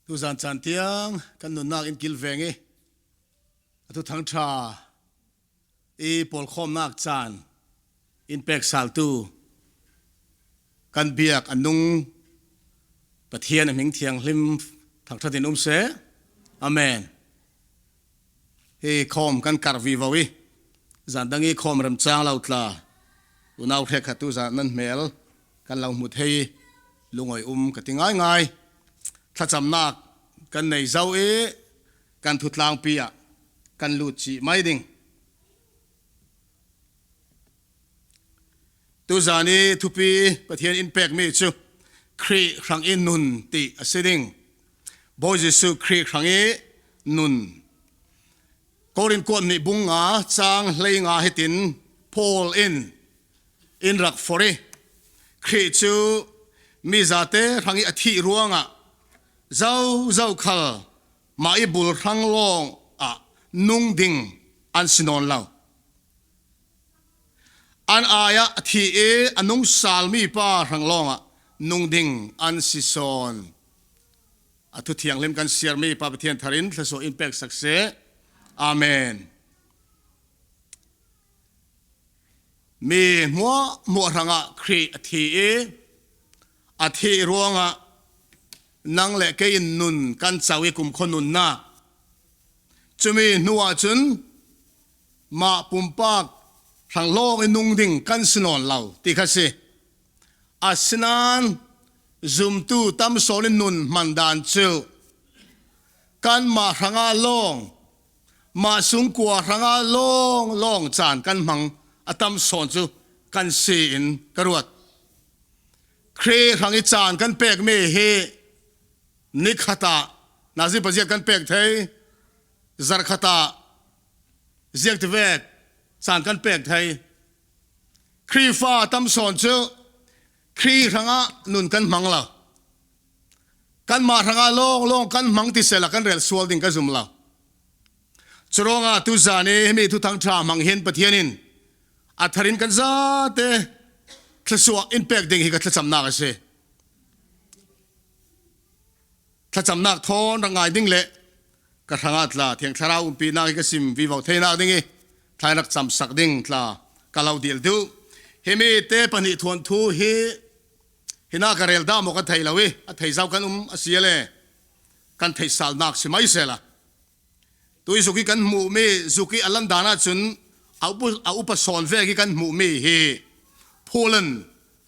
Tuzan caan tiang kan nunnak in kilveng i atu thangṭha i pawlkhawmnak caan in pek saltu kan biak a nung Pathian a hming thianghlim thangṭhat in um seh. Amen. Hi khawm kan karh vivo i zan dang i khawm remcang lo tla unau hrek tu zan nan hmel kan lo hmu thei lungoi um ka ti ngaingai. Thlacamnak kan nei zo i kan thutlangpi ah kan lut chih mai ding. Tuzan i thupi Pathian in pekmi cu Khrih hrang i nun ti a si ding. Bawi Jesuh Khrih hrang i nun. Korin kuat nih bung nga caang hlei nga hitin Paul in in rak for i Khrih cu mi zate hrang i a thih ruangah zo zo khal mah i bul hrang lawng ah nung ding an si nawn lo. An ai ah a thi i a nung salmi pa hrang lawng ah nung ding an si sawn. A thu thianghlim kan siarmi Pa Pathian thar in thlasawh in pek sak seh. Amen. Mi hmuahhmuah hrangah Khrih a thi i a thih ruangah nang le kei in nun kan co i kumkhua nunnak cumi hnu ahcun mah pumpak hrang lawng i nung ding kan si nawn lo ti kha si. Asinain zumtu tam sawn in nun hman dan cu kanmah hrangah lawng mah sungkua hrangah lawng lawng caan kan hmang a tam sawn cu kan si in ka ruat. Khrih hrang i caan kan pekmi hi nikhat ah nazi paziat kan pek thei zarkhat ah ziak tivek caan kan pek thei Khrihfa tam sawn cu Khrih hrangah nun kan hmang lo Kanmah hrangah lawnglawng kan hmang ti sehla kan rel sual ding ka zum lo. Curuangah tuzan i himi thuthang ṭha hmang hin Pathian in a thar in kan zate thluachuah in pek ding hi ka thlacamnak a si. Thlacamnak thawn rak ngai ding le ka hrangah tla Thiang Thlarau umpinak hi ka sim vivo theinak ding i thlai rak cam sak ding tla ka lo dil duh. Himi te pahnih thuan thu hi Hina ka rel dah maw kan thei lo i a thei zau kan um a si le kan theih salnak si mai sela. Tui zuk i kan hmuhmi zuk i a lan dan ahcun a upa sawn vek i kan hmuhmi hi Poland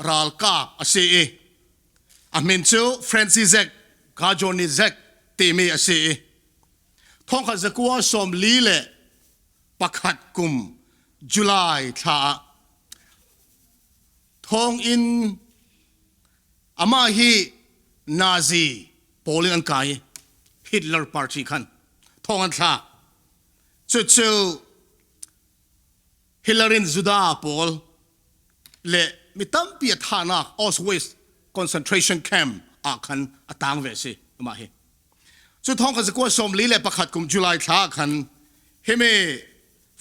ralkap a si i a min cu Franciszek Gajornizek timi a si i thongkhat zakua 41 kum July thla ah Thawnginn amah hi Nazi pawl in an kai Hitler party khan thong an thlak. Cucu Hitler in Judah pawl le mi tampi a thahnak Auschwitz concentration camp ah khan a tang ve si amah hi. Cu thong kha zakua 41 kum July thla khan himi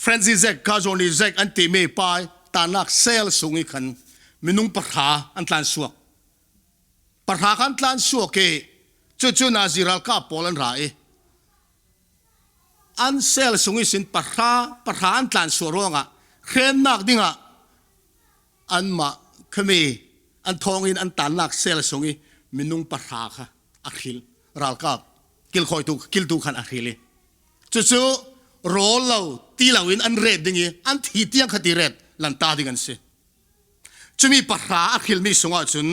Franciszek Kazornizek an timi pa tanak sel sung i khan minung pahra an tlan suak. Pahra khan tlan suak i cucu Nazi ralkap pawl an ra i an sel sung i sin pahra pahra an tlan suak ruangah hremnak dingah anmah khami an thawng in an tannak sel sung i minung pahra kha a hril ralkap kilkhawitu kiltu khan a hril i Cucu rawl lo ti loin an ret ding i an thi tiang kha ti ret lanta ding an si. Cumi pahra a hrilmi sungah cun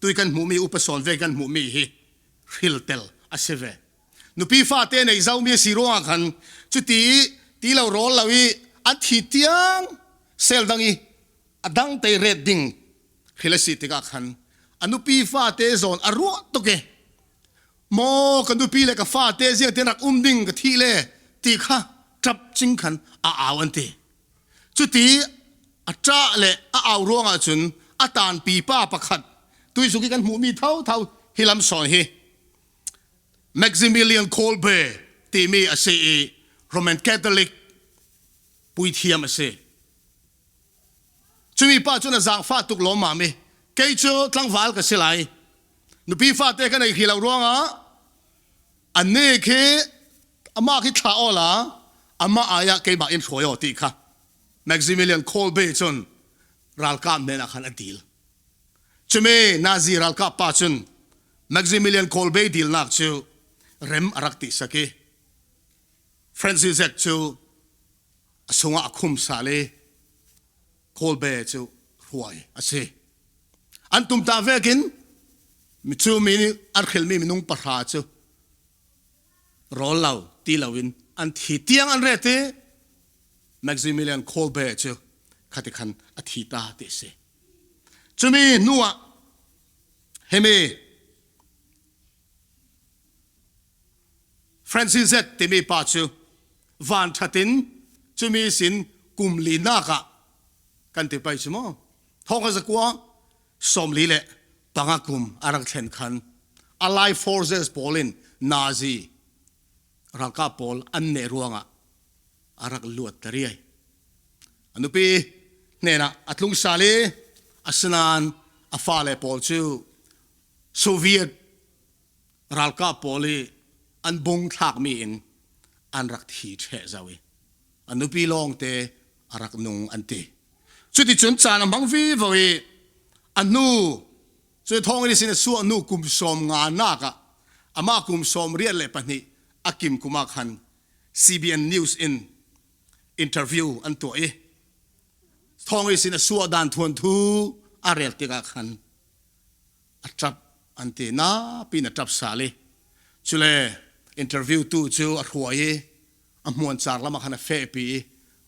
tui kan hmuhmi upa sawn ve kan hmuhmi hi hril tel a si ve. Nupi fate nei zomi a si ruangah khan cuti ti lo rawl lo i an thi tiang sel dang i a dang te ret ding hril a si tikah khan a nupi fate zawn a ruah tuk i Maw ka nupi le ka fate ziang te rak um ding ka thih le ti kha ṭap cing khan a au an ti. Cuti a ṭah le a au ruangah cun a tanpi pa pakhat tuizuk i kan hmuhmi thotho hi lam sawn hi Maximilian Kolbe timi a si i Roman Catholic puithiam a si. Cumi pa cun a zaangfah tuk lawmmam i kei cu tlangval ka si lai. Nupi fate ka nei khi lo ruangah Anni khi amah khi thlah aw la, amah aiah keimah in hruai aw ti kha Maximilian Kolbe cun ralkap hnenah khan a dil. Cumi Nazi ralkap pa cun Maximilian Kolbe dilnak cu rem a rak ti sak i Francis Zek cu a sungah a khum sal i Kolbe cu hruai a si. An tumtah vekin cu mi nih an hrilmi minung pahra cu rawl lo ti loin an thi tiang an ret i Maximilian Kolbe cu khati khan a thi ta ti a si. Cumi hnu ah himi Francis Z timi pa cu van ṭhat in cumi sin kum linak ah kan ti pei cu maw thong a zakua 45 kum a rak thlen khan Allied forces pawl in Nazi ralkap pawl an neh ruangah a rak luat ta riai. A nupi hnenah a tlung sal i asinain a fale pawl cu Soviet ralkap pawl i an bung thlakmi in an rak thi ṭheh zau i a nupi lawngte a rak nung an ti. Cuticun caan a hmang vivo i a hnu cu thawng in sin a suah hnu kum sawm nga nak ah amah kum 82 a kim kum ah khan CBN News in interview an tuah i thawng in sin a suah dan thuan thu a rel tikah khan a ṭap an ti napi in a ṭap sal i cule interview tu cu a hruai i a hmuancar lam ah khan a fehpi i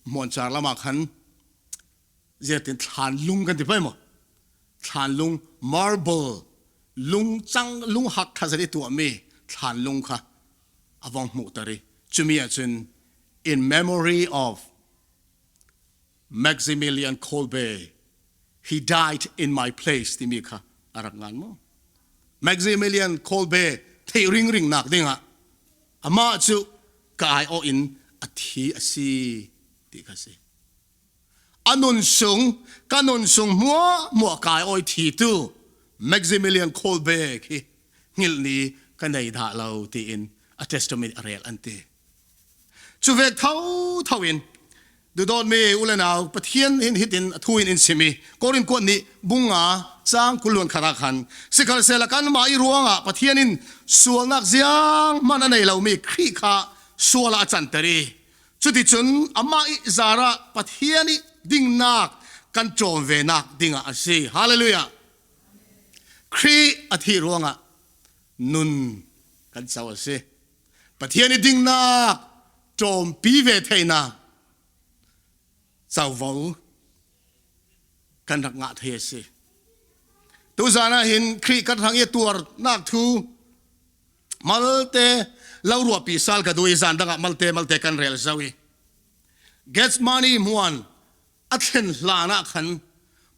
hmuancar lam ah khan zeitin thlan lung kan ti pei maw thlan lung marble lung cang lung hak tha zet i tuahmi thlan lung kha a vong hmuhter i cumi ahcun in memory of Maximilian Kolbe he died in my place timi kha a rak ngan mu Maximilian Kolbe theih ringring nak dingah amah cu ka aiawh in a thi a si ti kha si a nun sung ka nun sung hmuah hmuah kai oi thi tu Maximilian Kolbe khi hngilh ni ka nei dah lo tiin a testament a rel an ti Cu ve thotho in dudawtmi u le nau Pathian hin hitin a thu in in sim i Korin kuat nih bunga cang kulluan khat ah khan sikhalsehla kanmah i ruangah Pathian in sualnak ziang hmanh a nei lomi Khrih kha sual ah a canter i cuticun amah i zarah Pathian i dingnak kan ṭawm venak dingah a si. Hallelujah! Khrih a thih ruangah nun kan co a si. Pathian i dingnak ṭawmpi ve theihnak covo kan rak ngah thei a si. Tuzan ah hin Khrih kan hrang i tuarnak thu malte lo ruahpi sal ka duh i zan dang ah malte malte kan rel zau i Gethsemane hmuan a thlen hlan ah khan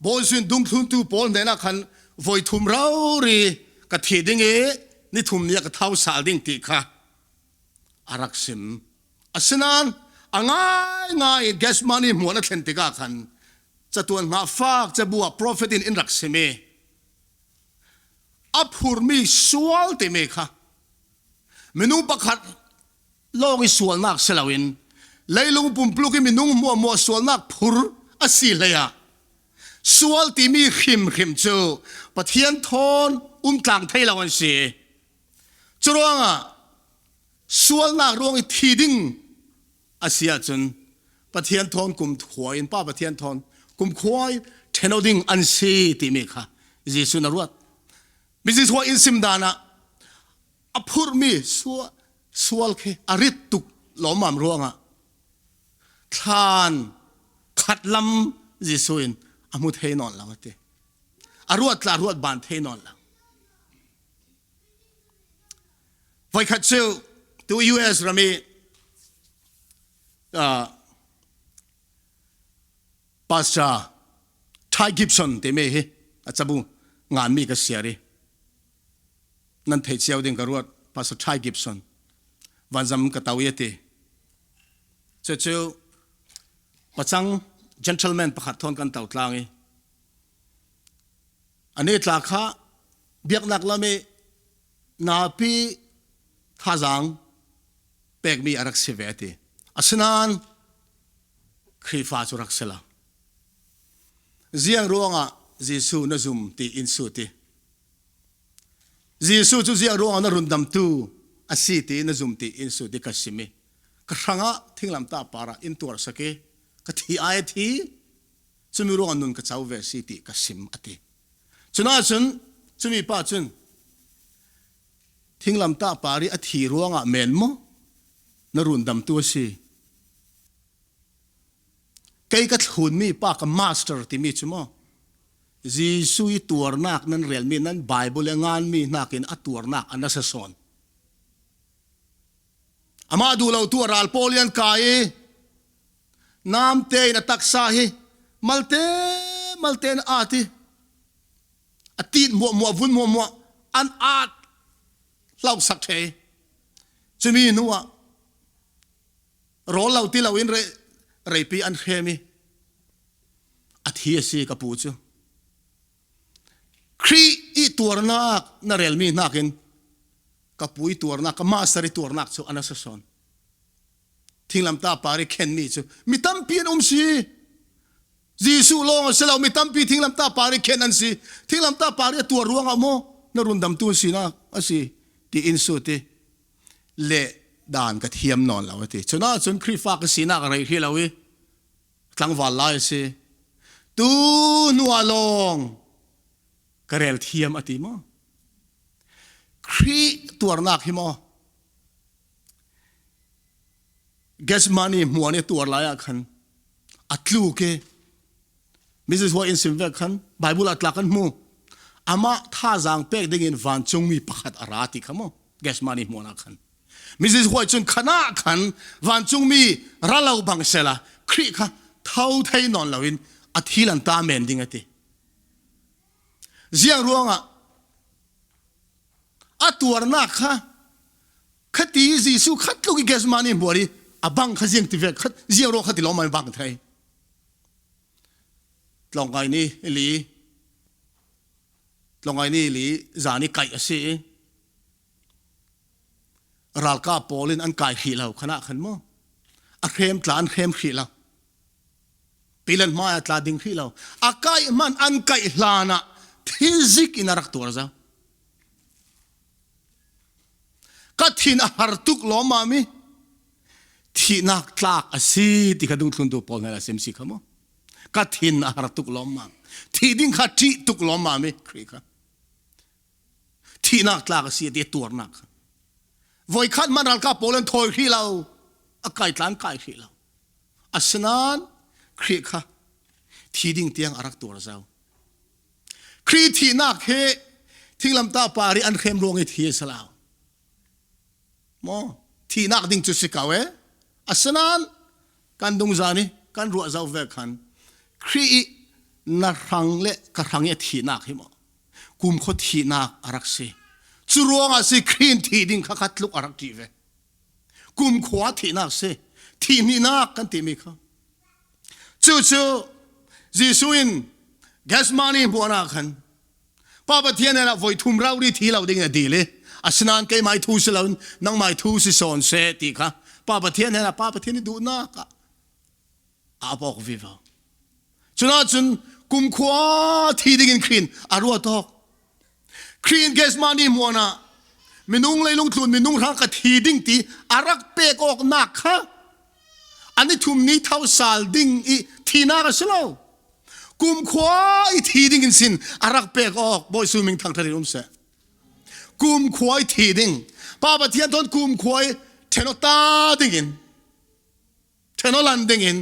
Bawi sin dungthluntu pawl hnen ah khan voi thum rori ka thi ding i ni thum ni ah ka thau sal ding ti kha a rak sim. Asinain a ngaingai i Gethsemane hmuan a thlen tikah khan catuan hngahfak cabu ah profet in in rak sim i a phurmi sual timi kha minung pakhat lawng i sualnak si loin leilung pumpuluk i minung muahmuah sualnak phur a si hlei ah sual timi hrimhrim cu Pathian thawn umtlang thei lo an si. Curuangah sualnak ruang i thi ding a si ahcun Pathian thawn kum khua in Pa Pathian thawn kum khua in ṭheno ding an si timi kha Jesuh na ruat. Jesuh in sim dan ah a phurhmi sual khi a rit tuk lawmmam ruangah thlan khat lam Jesuh in a hmu thei nawn lo a ti. A ruat tla ruat ban thei nawn lo. Voikhat cu tu US ram i uh, Pastor Ty Gibson timi hi a cabu nganmi ka siar i nan theih cio ding ka ruat Pastor Ty Gibson vanzam ka tau i a ti cucu pacang gentleman pakhat thawn kan tau tlang i ane tla kha biaknak lam i napi. Thazaang pekmi a rak si ve a ti. Asinain Khrihfa cu rak si lo. Ziang ruangah Jesuh na zum ti in su ti. Jesuh cu ziang ruangah na rundamtu a si ti na zum ti in su ti ka sim i ka hrangah thinglamtah par ah in tuar saki ka thi ai a thi cumi ruangah nun ka co ve si ti ka sim a ti. Cuna cun cumi pa cun thinglamtah par i a thi ruangah men maw na rundamtu a si. Kei ka thlunmi pa ka master timi cu maw Jesuh i tuarnak nan relmi nan Bible le nganmi nakin a tuarnak a nasa sawn. Amah duh lo tu a ral pawl i an kai i namte in a taksa hi malte malte in a at i a tit muahmuah vun muahmuah an at hlau sak the cumi hnu ah rawl lo ti lo in reipi an hrem i a thi a si ka pu cu Khrih i tuarnak na relmi nakin ka pu i tuarnak ka master i tuarnak cu a nasa sawn thinglamta par i khenmi cu mi tampi an um si Jesuh lawng a si lo mi tampi thinglamta par i khen an si thinglamta par i a tuar ruangah maw na rundamtu sinak a si ti in su ti le dan ka thiam nawn lo a ti cun ahcun Khrihfa ka sinak a rei hrih lo i tlangval lai a si tu hnu ah lawng ka rel thiam a ti maw Khrih tuarnak hi maw Gethsemane hmuan i tuar lai ah khan a tluk i Mrs. Huai in sim ve khan Bible ah tlak kan hmu amah thazaang pek ding in vancungmi pakhat a ra ti kha mu Gethsemane hmuan ah khan Mrs. Huai cun khan ah khan vancungmi ralo bang sela Khrih kha tho thei nawn loin a thil an ta men ding a ti ziang ruangah a tuarnak kha khati Jesuh khat tluk i Gethsemane hmuar i a bang kha ziang ti ve khat ziang ro kha ti lo mai bang thei tlawngkai ni li tlawngkai ni li zan i kaih a si i ralkap pawl in an kai hrih lo khana khan mu a hrem tla an hrem hrih lo pilan hmai a tla ding hrih lo a kaih man an kaih hlan ah thizik in a rak tuar zau Ka thin a har tuk lawmmam i thihnak tlak a si ti kha dungthluntu Paul nih a sim si kha mu. Ka thin a har tuk lawmmam. Thih ding kha ṭih tuk lawmmam i Khrih kha. Thihnak tlak a si ti tuarnak kha. Voikhat man ralkap pawl an thawi hrih lo. A kai tlan kai hrih lo. Asinain Khrih kha thi ding tiang a rak tuar zau. Khrih thihnak hi thinglamtah par i an hrem ruang i thi a si lo. Maw thihnak ding cu si ko e. Asinain kan dungzan i kan ruah zau ve khan Khrih i na hrang le ka hrang i a thihnak hi maw kumkhua thihnak a rak si. Cu ruangah si Khrih in thih ding kha kha tluk a rak ṭih ve. Kumkhua thihnak si. Thihhnihnak kan timi kha. Cucu Jesuh in Gethsemane hmuan ah khan Pa Pathian he voi thum rau ri thi lo ding a dil i asinain keimah i thu si loin nangmah i thu si sawn seh ti kha Pa Pathian he Pa Pathian i duhnak ah a bawk vivo. Cuna cun kumkhua thi ding in Khrih a ruat awk. Khrih in Gethsemane hmuan ah minung leilung tlun minung hrang ka thi ding ti a rak pek awk nak kha an i thum ni tho sal ding i thinak a si lo kumkhua i thi ding in sin a rak pek awk bawi su ming thangthat in um seh kumkhua i thi ding pa pathian ton kumkhua i thenota ding in thenolan ding in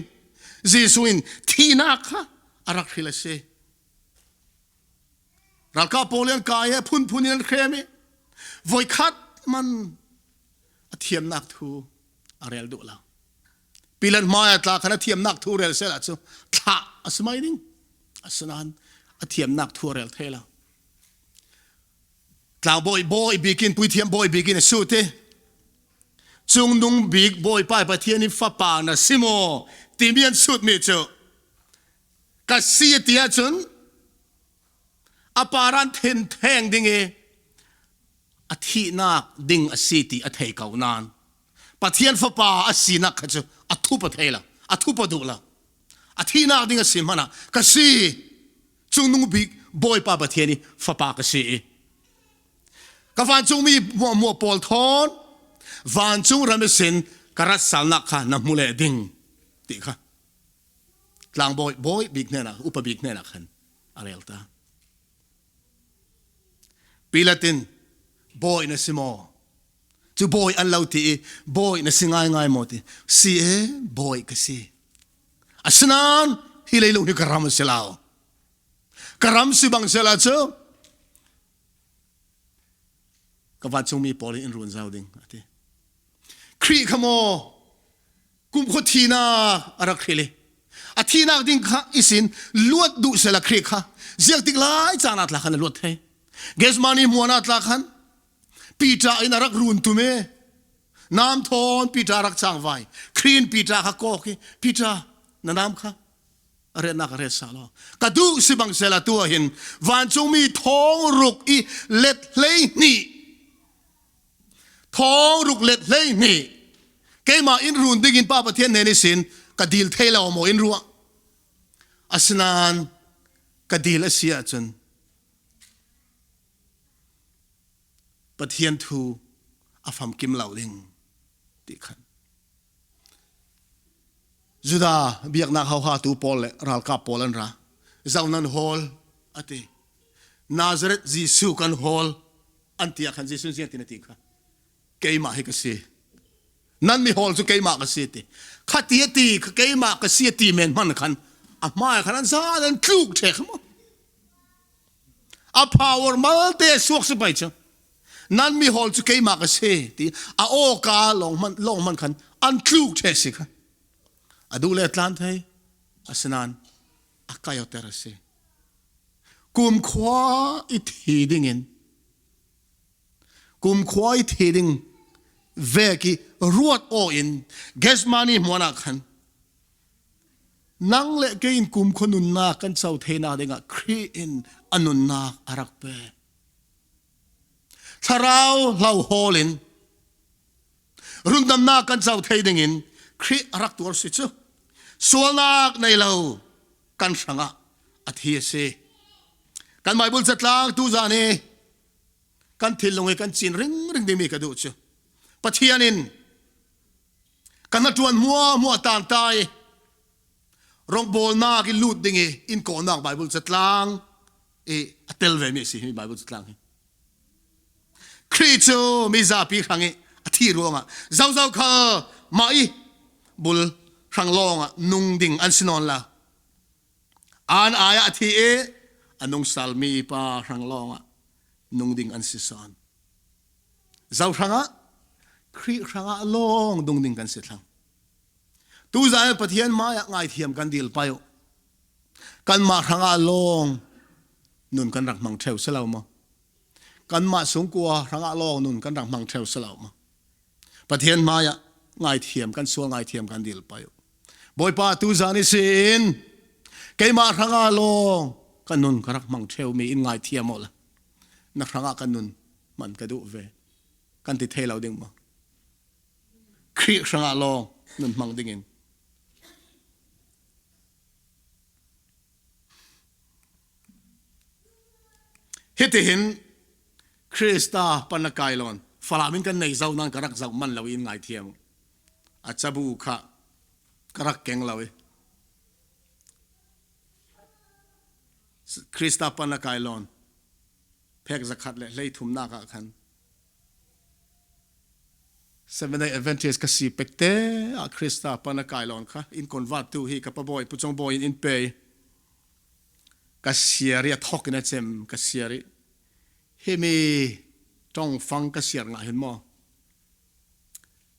Jesuh in thihnak kha a rak hril a si ralkap pawl an kai he phunphun in an hrem i voikhat man a thiamnak thu a rel duh lo pilan hmai a tla khan a thiamnak thu rel sel ah cu thlah a si mai ding asinain a thiamnak thu a rel thei lo tlangbawi bawi bikin puithiam bawi bikin a su ti cungnung bik bawipa pathian i fapa na si maw timi an sut mi cu ka si ti ahcun a paran then theng ding i. A thihnak ding a si ti a thei ko nain Pathian Fapa a sinak kha cu a thup a thei lo, a thup a duh lo. A thihnak ding a si hmanh ah ka si cungnung bik Bawipa Pathian i fapa ka si i ka vancungmi muahmuah pawl thawn vancung ram i sin ka rat salnak kha na hmu le ding ti kha tlangbawi bawi bik hnenah upa bik hnenah khan a rel ta. Pilat in bawi na si maw? Cu bawi an lo ti i bawi na si ngaingai maw ti si e bawi ka si. Asinain hi leilung hi ka ram a si lo. Ka ram si bang sela cu ka vancungmi pawl in run zau ding a ti. Khrih kha maw kumkhua thinak a rak hril i a thinak ding kha isin luat duh sela Khrih kha ziak tik lai caan ah tla khan a luat thei. Gethsemane hmuan ah tla khan Peter in a rak run tum e nam thawn Peter rak chang vai Khrih in Peter kha kawk i Peter na nam kha a retnak a ret sa lo ka duh si bang sela tu ah hin vancungmi thong ruk i let 12 thong ruk let 12 keimah in run ding in pa Pathian nen isin ka dil thei lo maw in ruah asinain ka dil a si ahcun Pathian thu a famkim lo ding ti khan Judah biaknak hohatu pawl le ralkap pawl an ra. Zo nan hawl a ti. Nazareth Jesuh kan hawl an ti ah khan Jesuh ziang tin a ti kha. Keimah hi ka si. Nan mi hawl cu keimah ka si ti. Kha ti a ti kha keimah ka si a ti men hman khan a hmai khan an zan an tluk ṭhek mu. A power malte suak si pai cu. Nan mi hawl cu keimah ka si ti a awka lawng hman lawng hman khan an tluk ṭhe si kha. A duh le tlan thei asinain a kaioter a si. Kumkhua i thi dingin kumkhua i thi ding vek i ruat aw in Gethsemane hmuan ah khan nang le kei in kumkhua nunnak kan co thenak dingah Khrih in a nunnak a rak pek. Thlarau hlohawl in rundamnak kan co thei dingin Khrih a rak tuar si cu sualnak nei lo kan hrangah a thi a si. Kan Bible catlang tu zan i kan thinlung i kan cin ringring dingmi ka duh cu Pathian in kan hna mua mua tang tai rongbawlnak i lut ding i in kawhnak Bible catlang i a tel ve mi a si hi Bible catlang hi. Khrih cu mi zapi hrang i a thi ruangah zozo kha mah i bul hrang lawng ah nung ding an si nawn la. An ai ah a thi i a nung salmi pa hrang lawng ah nung ding an si sawn. Zo hrang ah Khrih hrang ah lawng nung ding kan si thlang. Tuzan Pathian hmai ah ngaithiam kan dil paio. Kanmah hrangah lawng nun kan rak hmang ṭheu si lo maw? Kanmah sungkua hrangah lawng nun kan rak hmang ṭheu si lo maw? Pathian hmai ah ngaithiam kan sual ngaithiam kan dil paio. Bawipa tuzan i siin keimah hrangah lawng ka nun ka rak hmang ṭheu mi in ngaithiam awh la. Na hrangah ka nun hman ka duh ve. Kan ti thei lo ding maw? Khrih hrangah lawng nun hmang dingin. Hitihin Krista panakailon Falam in kan nei zo nan ka rak zoh man lo in ngai thiam. A cabu kha ka rak keng lo i. Krista panakailon phek zakhat le hlei thumnak ah khan Seventh Day Adventist ka si pekte ah Krista pan a kai lawn kha in convert tu hi ka pabawi puchong bawi in in pe ka siar i a thok in a cem ka siar i himi tong fang ka siar nga hin maw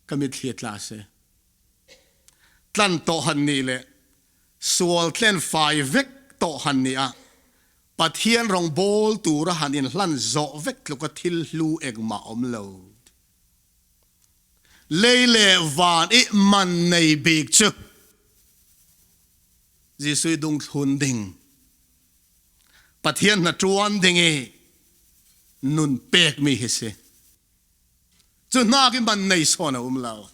ka mitthli tla se tlan to han ni le sual tlen fai vek to han ni a Pathian rawngbawl tura han in hlan zawh vek tluka thil hlu engmah um lo. Lei le van i man nei bik cu Jesuh i dungthlun ding, Pathian hna ṭuan ding i nun pekmi hi si. Cu hna khi man nei sawn a um lo.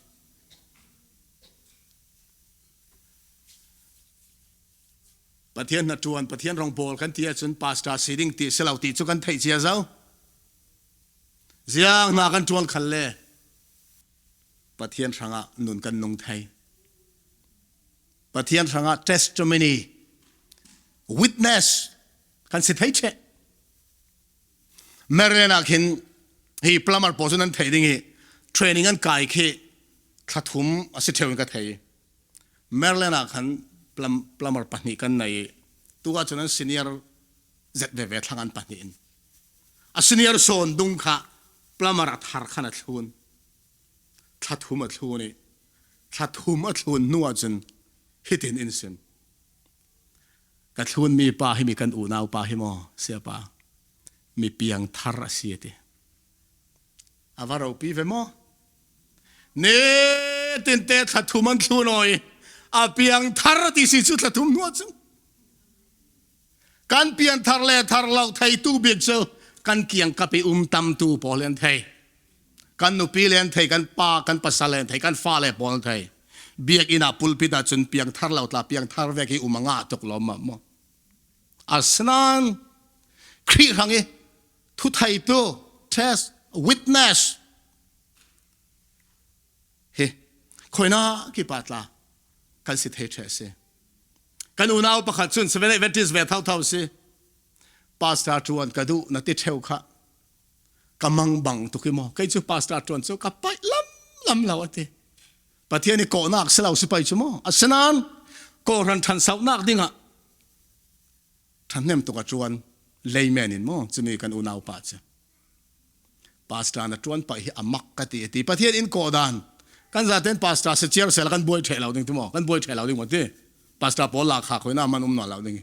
Pathian hna ṭuan, Pathian rawngbawl kan ti ahcun pastor si ding ti si lo ti cu kan theih cia zo. Ziang hna kan ṭuan khal le Pathian hrangah nun kan nung thei. Pathian hrangah testimony, witness kan si thei che. Maryland ah khin hi plumber pawl cu nan theih ding i training an kai khi thla thum a si ṭheo in ka thei. Maryland ah khan plumber pahnih kan nei i tu ah cun an senior zet veve thlang an pahnih in. A senior sawn dung kha plumber a thar khan a thlun. Thla thum a thlun i thla thum a thlun hnu ah cun hitin in sim. Ka thlunmi pa hi mi kan unau pa hi maw siapa mi piang thar a si ti. A va ropi ve maw? Ne tinte thla thum an thlun oi a piang thar ti si cu thla thum hnu cu kan pian thar le thar lo theitu bik cu kan kiang kap i um tamtu pawl an thei kan nupi le an thei kan pa kan pasal le an thei kan fale pawl an thei biakinn ah pulpit ah cun piang thar lo tla piang thar vek hi um a ngah tuk lo ma mu asinain Khrih hrang i thutheitu test witness hi khoina ki pa tla kan si thei the si kan unau pakhat cun Seven Adventist ve thau thau si pastor tuan ka duh na ti theu kha ka mang bang tuk i maw kei cu pastor tuan cu ka paih lam lam lo ati pathian i kawhnak si lo si pai cu maw asinain kawhran ṭhan saunak dingah ṭhahnem tuk a ṭuan layman in maw cumi kan unau pa cu pastor na ṭuan paih hi a mak ka ti ati pathian in kawh dan kan zaten pastor se chiar sel kan buai ṭhe lo ding tu maw kan buai ṭhe lo ding maw ti pastor pawl la kha khoina man um na lo ding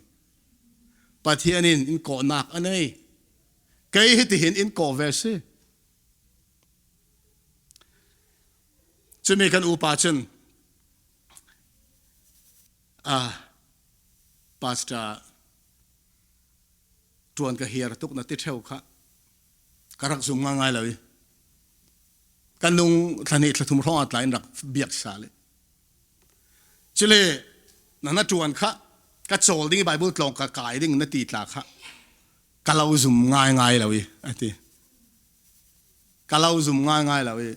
pathian in in kawhnak a nei Kei hitihin in kawh ve si. Cumi kan upa cun ah pastor tuan ka hiar tuk na ti theu kha ka rak zum ngai lo i kan nung thlani thlathum hrawng atla in rak biak sa le cule na na tuan kha ka chawl ding bible tlong ka kai ding na ti tla kha ka lo zum ngaingai lo i a ti ka lo zum ngaingai lo i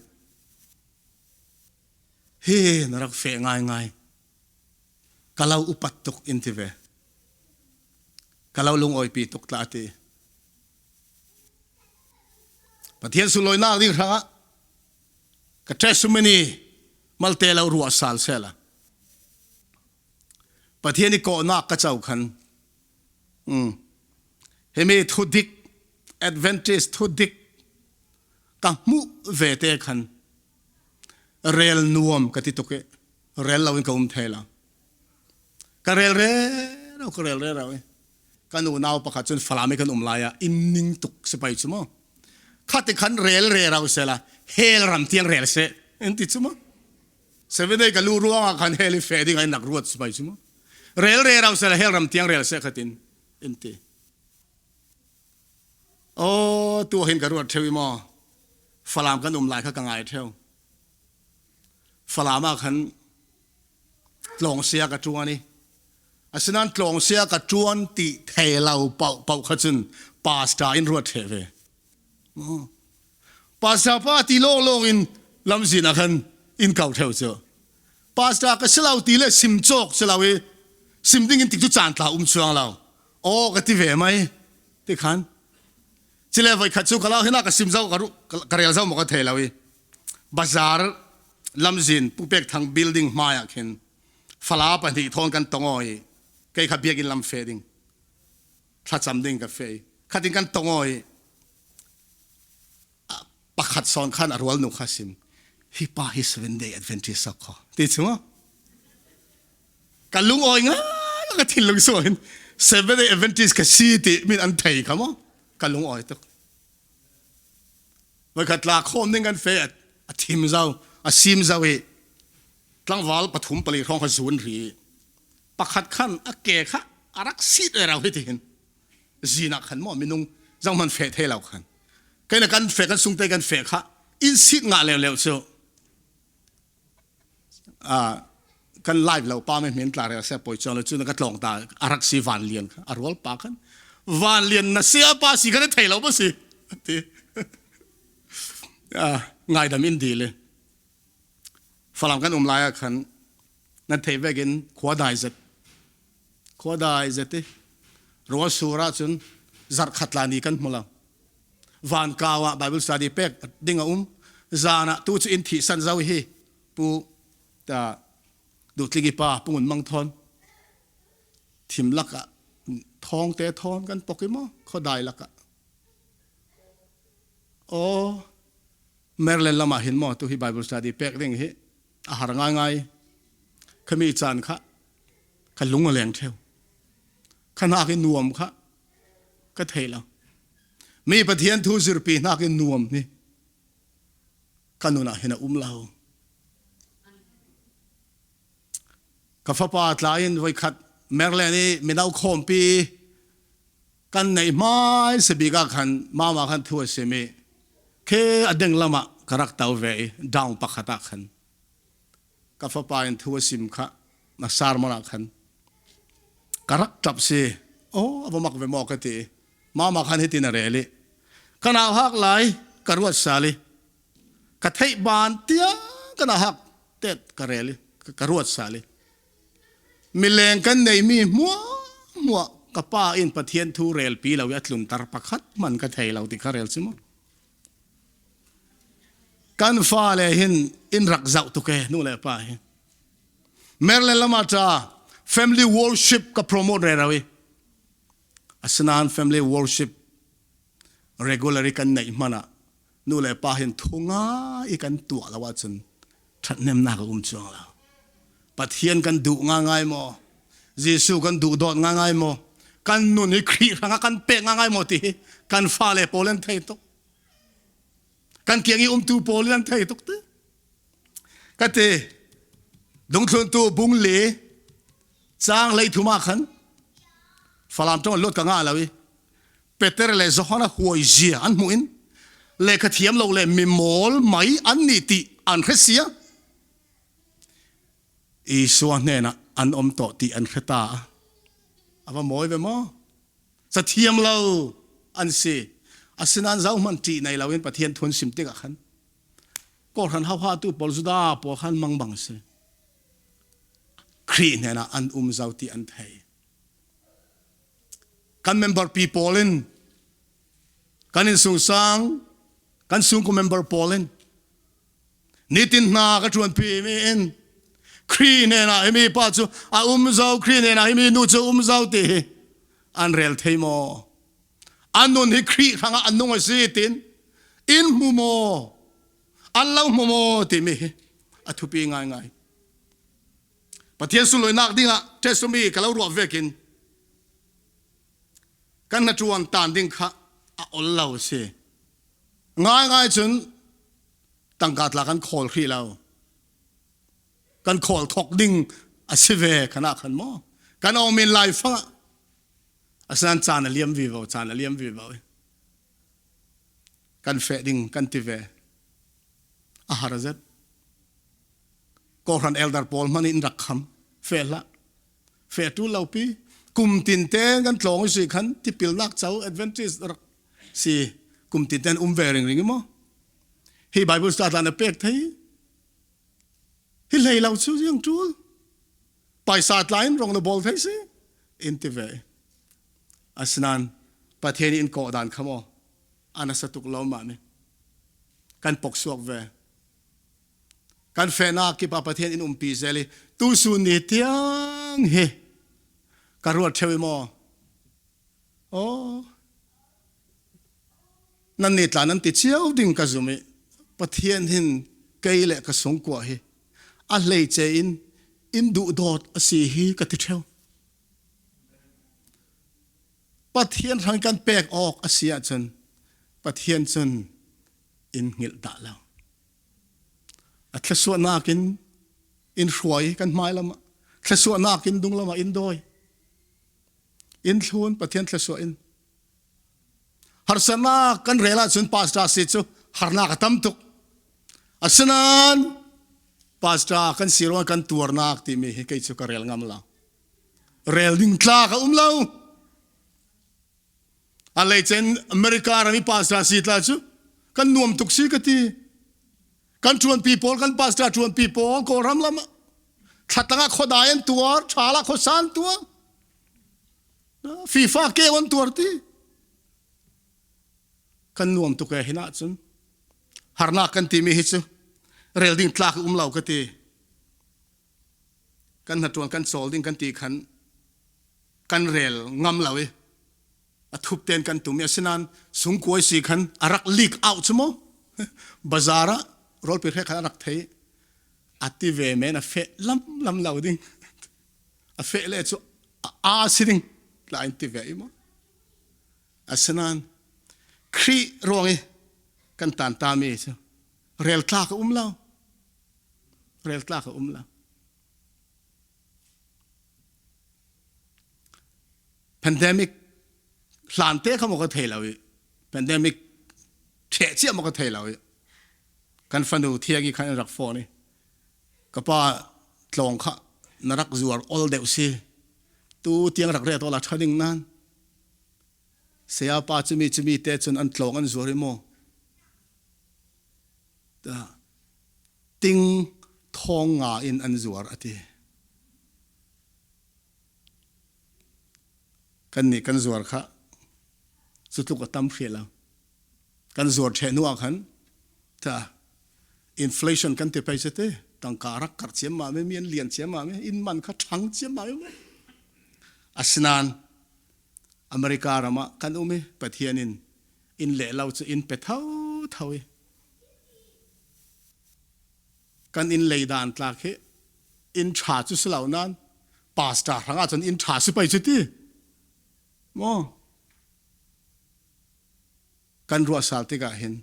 hi na rak feh ngaingai ka lo upat tuk in ti ve ka lo lungawipi tuk tla ti Pathian sunlawinak ding hrangah ka testimony malte lo ruah sal sela Pathian i kawhnak ka co khan Mm. Himi thudik Adventist thudik ka hmuh ve te khan rel nuam ka ti tuk i rel lo in ka um thai lo. Ka rel re ro ka rel re ro i kan unau pakhat cun Falam i kan um lai ah in ning tuk si pai cu mu. Khati khan rel re ro sela hell ram tiang rel se in ti cu mu. Seven ka lu ruangah khan hell i fe ding ai nak ruat si pai cu mu. Rel re rau sel hell ram tiang rel se khatin in ti. Oh tu hin ka ruat theu i maw Falam kan um lai kha ka ngai theu. Falam ah khan tlawng sia ka ṭuan i asinain tlawng sia ka ṭuan ti thei lo pau pau kha cun pastor in ruat the ve. Pastor pa ti lawng lawng in lamzin ah khan in kau theu cu. Pastor ka si lo ti le sim cawk si lo i sim ding in tik cu caan tla um chuang lo. Aw ka ti ve mai ti khan. Cile voi khat cu ka lau hina ka sim zau ka ka rel zau maw ka thei lo i bazar lamzin Pupek Thang building hmai ah khin fala pahnih thawn kan tong i kei kha biakinn lam fe ding thlacam ding ka fe khatin kan tong i pakhat sawn khan a rual nu kha sim hi pa hi seven day adventist kho ti chu ka lung oi nga ka thinlung so hin seven day adventist ka si ti min an thei kha mo ka lung oi tuk voi khat la khom ning kan fe a thim zau a sim zau i tlangval pathum pali hrawng kha zun ri pakhat khan a ke kha a rak sit rau hi ti hin zin ah khan maw minung zang man fe the lo khan kai na kan fe kan sungte kan fe kha. In sit ngah leu leu cu kan live lo pa me min tla rel se poi chuang lo chu na ka tlong ta arak si van lian kha a rual pa khan van lian na sia pa si kan thei lo ba si ti ngaidam in dil falam kan um lai ah khan nan thei vekin khua dai zet khua dai zet i rual sur ah cun zarh khat la ni kan hmu lo van kau ah Bible study pek ding a um zan ah tu cu in thi san zau hi pu ta duhtligi pa pungun mang thon thim lak ah thong te thon kan pok i mo khodai lak ah o Maryland lam ah hin mo tu hi Bible study pek ding hi a har ngai ngai khami caan kha ka lung a leng theu khanak i nuam kha ka thei lo mi Pathian thu zirpi hnak in nuam hi ka nun ah hin a um lo ka fapa tla in voikhat Maryland i mino khawmpi kan neih hmai sabik ah khan mama khan thu a sim i khe a deng lam ah ka rak to ve i down pakhat ah khan ka fapa in thu a sim kha na sermon ah khan ka rak ṭap si oh a va mak ve maw ka ti mama khan hitin a rel i ka nau hak lai ka ruat sal i ka theih ban tiang ka na hak tet ka rel i ka ruat sal i Mileng kan neimi hmuahhmuah ka pa in Pathian thu relpi lo i a tlunter pakhat hmanh ka thei lo ti kha rel si mu. Kan fale hin in rak zoh tuk e nu le pa hi. Merle lama ta family worship ka promote re rawi. Asinain family worship regularly kan neih hmanh ah nu le pa hin thu ngai i kan tuah lo ahcun ṭhathnemnak a um cuang lo. Pathian kan duh ngangai maw? Jesuh kan duh dawt ngangai maw? Kan nun hi Khrih hrangah kan pek ngangai maw ti hi kan fale pawl an thei tuk. Kan kiang i umtu pawl an thei tuk ti. Ka ti dungthluntu bung le caang lei thum ah khan Falam ṭong luat ka ngah lo i Peter le Johan a huai zia an hmuh in lehkha thiam lo le mi mawl mai an nih ti an hre sia Isua hnenah an um tawh ti an hre ta a va mawi ve maw cathiam lo an si asinain zohmanh ṭih nei loin Pathian thun sim tikah khan kawhhran hauha tu pawl Juda pawl khan mang bang si Khrih hnenah an um zau ti an thei Kan member pi pawl in kan insungsang kan sungku member pawl in nitin hna ka ṭuanpi mi in Khrih hnenah himi pa cu a um zau Khrih hnenah himi nu cu um zau ti hi an rel thei maw an nun hi Khrih hrangah an nung a si tin in hmu maw an lo hmu maw timi hi a thupi ngaingai Pathian sunlawinak dingah ṭhesumi ka lo ruah vekin kan hnaṭuan tan ding kha a ol lo a si. Ngaingai cun tangka tla kan khawl hrih lo. Kan khawl thok ding a si ve khan ah khan maw. Kan omin lai fang ah asinain caan a liam vivo, caan a liam vivo. Kan feh ding kan ti ve. A har zet. Kawhhran elder pawl hmanh in rak kham fe hlah fe tu lo pi kum tin te kan tlawng i si khan tipilnak co Adventist rak si kum tin ten um ve ring ring mo hi Bible study na pek thei hi hlei lo chu yang tul paisa tlain rong na bol thei si in ti ve asnan Pathian in ko dan khamo ana satuk lo ma mi kan pok suak ve Kan fehnak kip ah Pathian in umpi zel i tusun ni tiang hi ka ruat ṭheo i maw? Aw, nan nih tla nan ti cio ding ka zum i Pathian hin kei le ka sungkua hi a hleice in in duhdawt a si hi ka ti ṭheo. Pathian hrang kan pek awk a si ahcun Pathian cun in hngilh dah lo. A thluachuahnak in in hruai kan hmai lam ah thluachuahnak in dung lam ah in dawi. In thlun Pathian thluachuah in. Harsatnak kan rel ahcun pastor si cu harnak a tam tuk. Asinain pastor kan si ruang kan tuarnak timi hi kei cu ka rel ngam lo. Rel ding tlak a um lo. A leicen America ram i pastor si tla cu kan nuam tuk si ka ti. Kan ṭuanpi pawl, kan pastor ṭuanpi pawl Kawlram lam ah thlatang ah khuadai an tuar, ṭhal ah khuasan tuar. FIFA keu an tuar ti. Kan nuam tuk e hin ahcun harnak kan timi hi cu rel ding tlak um lo ka ti. Kan hnaṭuan kan cawl ding kan ti khan kan rel ngam lo i a thup ten kan tum i asinain sungkuai si khan a rak leak out cu mu bazar ah rawlpi hre khan a rak thei a ti ve men a feh lam lam lo ding a feh le cu a si ding la in ti ve i mu asinain Khrih ruang i kan tan ta mi cu rel tlak a um lo rel tlak a um lo Pandemic hlan te kha maw ka thei lo i pandemic ṭheh cia maw ka thei lo i kan fanu thiangi khan an rak phone i ka pa tlawng kha na rak zuar ol deuh si tu tiang rak ret ola ṭha ding nan saya pa cumi cumi te cun an tlawng an zuar i maw ting thong nga in an zuar ati Kan nih kan zuar kha cu tluk a tam hrih lo. Kan zuar ṭheh hnu ah khan ta inflation kan ti pei te tangka rak karh ciammam i mi an lian ciammam i inn man kha ṭhang ciammam i asinain America ram ah kan um i Pathian in inn le lo cu inn pe thotho i kan inn lei dan tlak hi inn ṭha cu si lo nain pastor hrang ah cun inn ṭha si pei cu ti maw kan ruah sal tikah hin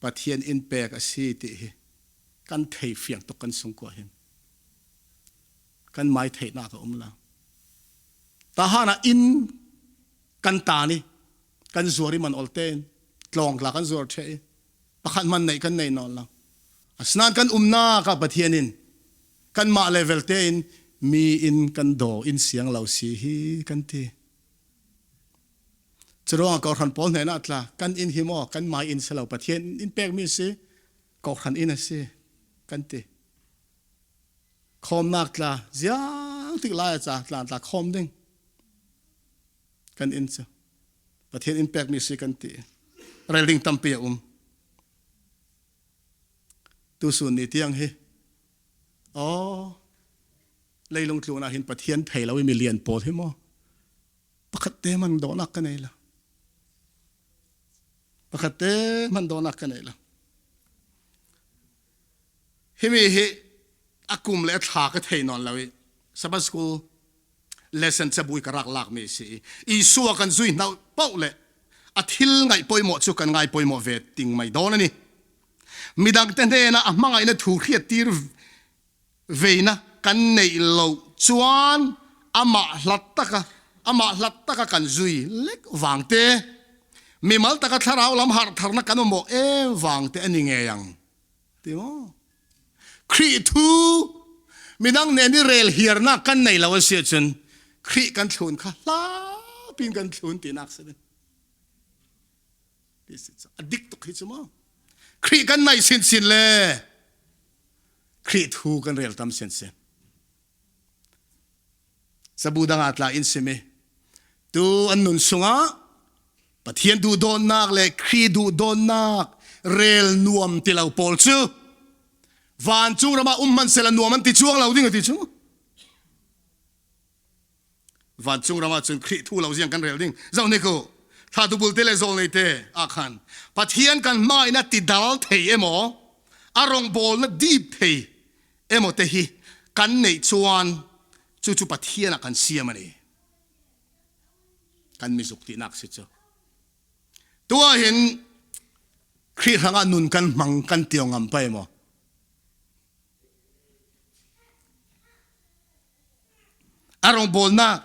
Pathian inn pek a si ti hi kan thei fiang tuk kan sung ko hin kan mai theihnak a um lo tahan ah inn kan ta ni kan zuar i man ol tein tlawng tla kan zuar ṭheh i pakhat man neih kan nei nawn lo asinain kan umnak ah Pathian in kanmah level tein mi in kan daw in siang lo si hi kan ti curuangah kawhhran pawl hnen ah tla kan inn hi maw kan mai inn si lo Pathian in pekmi si kawhhran inn a si kan ti khawmnak tla ziang tik lai ca tla tla khawm ding kan inn cu Pathian in pekmi si kan ti rel ding tampi a um tusun ni tiang hi oh leilung tlun ah hin Pathian thei lo i mi lian pawl hi maw pakhat te man dawhnak ka nei lo pakhat te man dawhnak ka nei lo himi hi a kum le a thla ka thei nawn lo i Sabbath school lesson cabui ka rak lakmi a si i Isua kan zui hna paoh le a thil ngaih pawimawh cu kan ngai pawimawh ve ting mai dawn a ni. Midang te hnenah a hmangaihna thu hriattir veina kan neih lo chuan amah hlat taka amah hlat taka kan zui lek vang te mimal taka thlarau lam harh tharna kan mamawh em vang te ani ngei ang ti maw Khrih thu midang nen i rel hiarnak kan nei lo a si ahcun Khrih kan thlun kha hlapin kan thlun tinak si ding. A dik tuk hi cu maw? Khrih kan naih sinsin le Khrih thu kan rel tam sinsin. Sabu dang ah tla in simi tu an nun sungah Pathian duhdawnnak le Khrih duhdawnnak rel nuam ti lo pawl cu vancung ram ah um hmanhsehla nuam an ti chuang lo ding a ti cu vancung ram ah cun Khrih thu lo ziang kan rel ding zoh ne ku thla tu bul te le zawl nei te ah khan Pathian kan hmai na ti dal thei emaw a rawngbawl na dip thei emaw te hi kan neih chuan cu cu Pathian ah kan siam ani kan mizuk tinak si cu tu ah hin Khrih hrangah nun kan hmang kan tio ngam pai maw a rawngbawlnak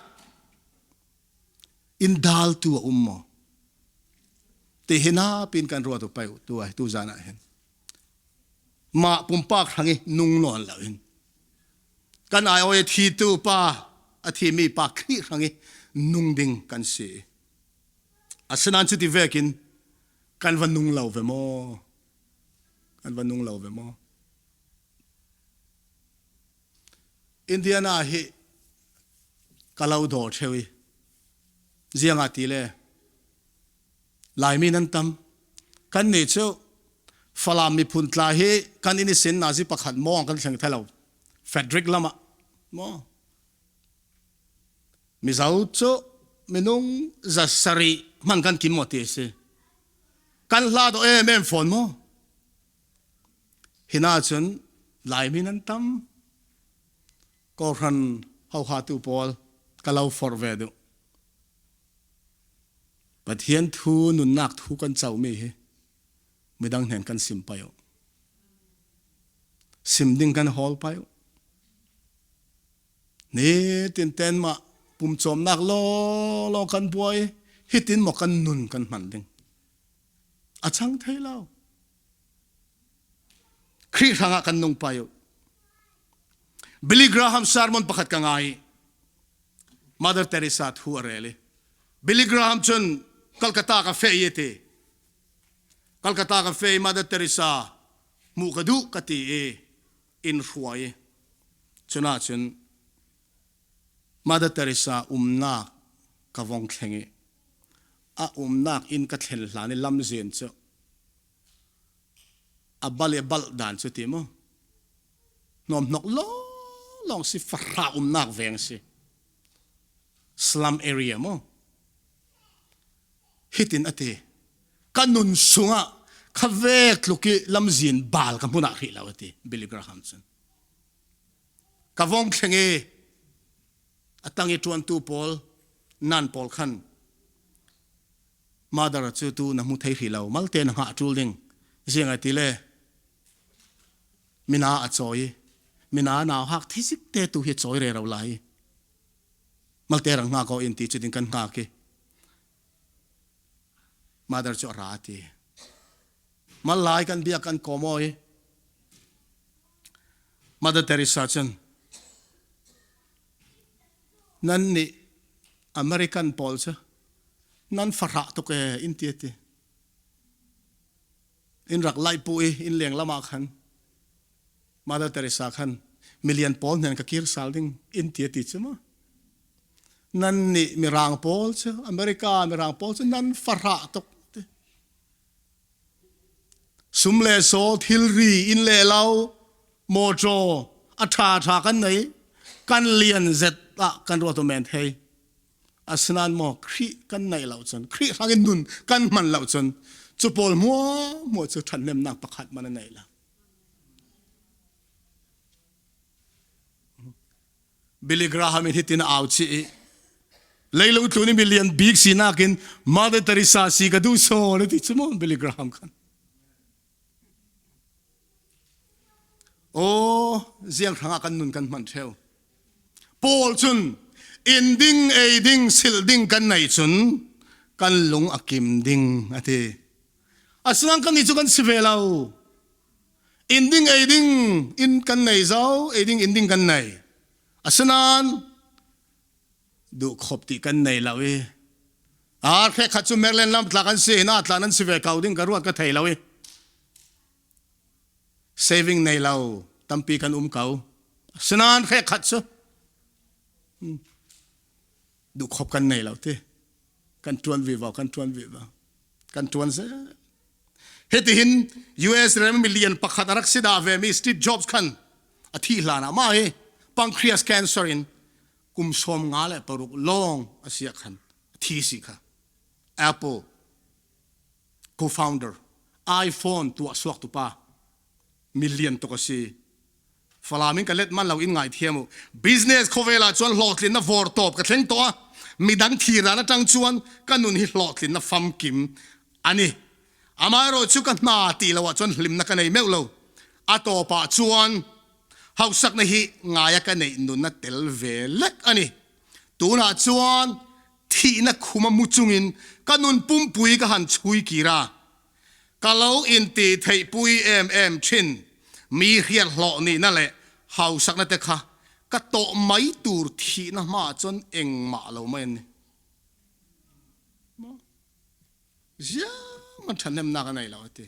in daltu a um maw te hi na pin kan ruat pai tu ai tu zan ah hin. Mah pumpak hrang i nung nawn loin kan aiawh i thitu pa a thimi pa Khrih hrang i nung ding kan si. Asinain cuti vekin kan va nung lo ve maw? Kan va nung lo ve maw? Indiana hi ka lo dawr ṭheo i ziangah ti le Laimi nan tam. Kan nih cu Falam miphun tla hi kan inn i sin nazi pakhat mawng kan thleng thai lo. Frederick lam ah maw Mizo cu minung za sarih hman kan kim maw ti a si. Kan hla dawh em em fawn maw? Hina cun Laimi nan tam. Kawhhran hohatu pawl ka lo forh ve duh. Pathian thu nunnak thu kan comi hi midang hnen kan sim pai u. Sim ding kan hawl pai u. Nitin ten mah pumcawmnak lawlaw kan buai hitin maw kan nun kan hman ding. A chang thei lo. Khrih hrangah kan nung pai u. Billy Graham sermon pakhat ka ngai. Mother Teresa thu a rel i Billy Graham cun Calcutta ka feh i ti. Calcutta ka feh i Mother Teresa hmuh ka duh ka ti i in hruai i cun ahcun Mother Teresa umnak ka vong thleng i a umnak inn ka thlen hlan i lamzin cu a bal i balh dan cu ti mu hnawmhnok lawnglawng si fahra umnak veng si slum area mu hitin a ti ka nun sungah kha vek tluk i lamzin bal ka hmun ah hrih lo a ti Billy Graham cun ka vong thleng i a tang i ṭuantu pawl nan pawl khan mother cu tu na hmu thei hrih lo malte na hngah ṭul ding ziang ai ti le mina a cawi mina nau hak thisik te tu hi cawi re ro lai malte rang hna ko in ti cu ding kan hngak i mother cu a ra ti mal lai kan bia kan kom oi Mother Teresa cun nan nih American pawl cu nan fahrah tuk ee in ti ti in rak laih pu i in leng lam ah khan Mother Teresa khan milian pawl hnen ka kir sal ding in ti ti cu ma nan nih mirang pawl cu America mirang pawl cu nan fahrah tuk ti Sum le saw thilri inn le lo mawṭaw a ṭhaṭha kan nei kan lian zet ah kan ruat men thei asinain maw Khrih kan neih lo cun Khrih hrang in nun kan hman lo cun cu pawl hmuahhmuah cu ṭhathnemnak pakhat man a nei lo. Billy Graham in hitin a au chih i leilung tlun i milian bik sinak in Mother Teresa si ka duh sawn a ti cu maw Billy Graham khan. Aw ziang hrang ah kan nun kan hman theo. Paul cun inn ding ei ding sil ding kan nei cun kan lung a kim ding a ti. Asinain kan nih cu kan si ve lo. Inn ding ei ding inn kan nei zo, ei ding inn ding kan nei. Asinain duh khop ti kan nei lo i ar khe khat cu Maryland lam tlak an si na tlan an si ve ko ding ka ruat ka thei lo i saving nei lo tampi kan um ko. Asinain khe khat cu duh khop kan nei lo ti kan tuan vi kan tuan vi kan tuan se hitihin US ram million pakhat a rak si da ve mi Steve Jobs khan a thi hlan ah mah hi pancreas cancer in kum som nga le paruk long a sia khan thi si kha Apple co-founder iPhone tuah suak tu pa million tuk a si Falam in ka let man lo in ngai thiam u. Business khawvel ah chuan hlawhtlinna vawr tawp ka thleng tawh a. Midang thiran atang chuan ka nun hi hlawhtlinna famkim ani. Amaherawh chu ka hna ti lo ah chuan hlimna ka nei meuh lo. A tawp ah chuan hausakna hi ngaia ka neih nunna tel ve lek ani. Tunah chuan thihna khuma mu chungin ka nun pumpui ka han chhui kir a. Ka lo inti theihpui em em thin. Mi hriat hlawh nihna leh hausakna te kha ka tawh mai tur thihna hmaah chuan engmah lo mai an ni. Maw? Ziang an ṭhahnemnak a nei lo a ti.